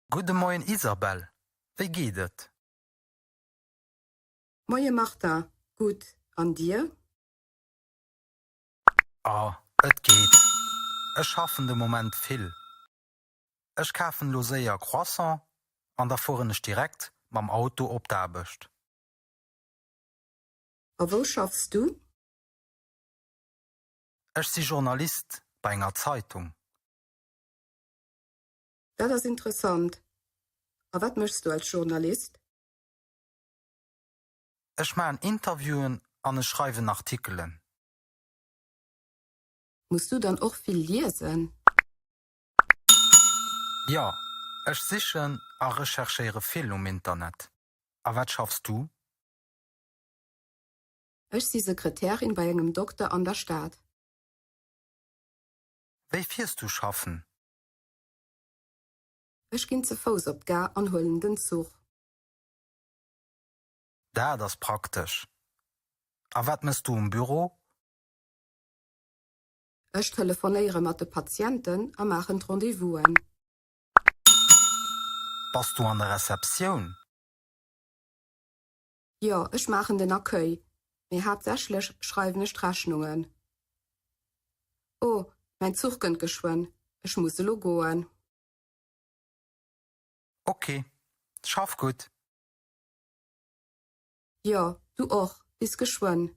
Gudde Moien Isabelle, wéi geet et? Moie Martin, gutt, an dir? Oh, et geet. Ech schaffen de Moment vill. Ech kafen elo séier Croissant an da fueren ech direkt mam Auto op d'Aarbecht. A wou schaffs du? Ech si Journalist bei enger Zeitung. Dat ass interessant. A wat méchs du als Journalist? Ech maachen Interviewen an ech schreiwen Artikelen. Muss du dann och vill liesen? Jo, ech sichen a recherchéiere vill um Internet. A wat schaffs du? Ech si Sekretärin bei engem Dokter an der Stad. Wéi fiers du schaffen? Ech ginn ze Fouss op d'Gare an huelen den Zuch. Dat ass praktesch. A wat mëss du um Büro? Ech telefonéiere mat de Patienten a maachen d'Rendez-vousen. Bass du an der Receptioun? Jo, ech maachen den Accueil, mee haaptsächlech schreiwen ech d'Rechnungen. Oh, mäin Zuch kënnt geschwënn, ech muss elo goen. Ok, schaff gutt! Jo, du och, bis geschwënn.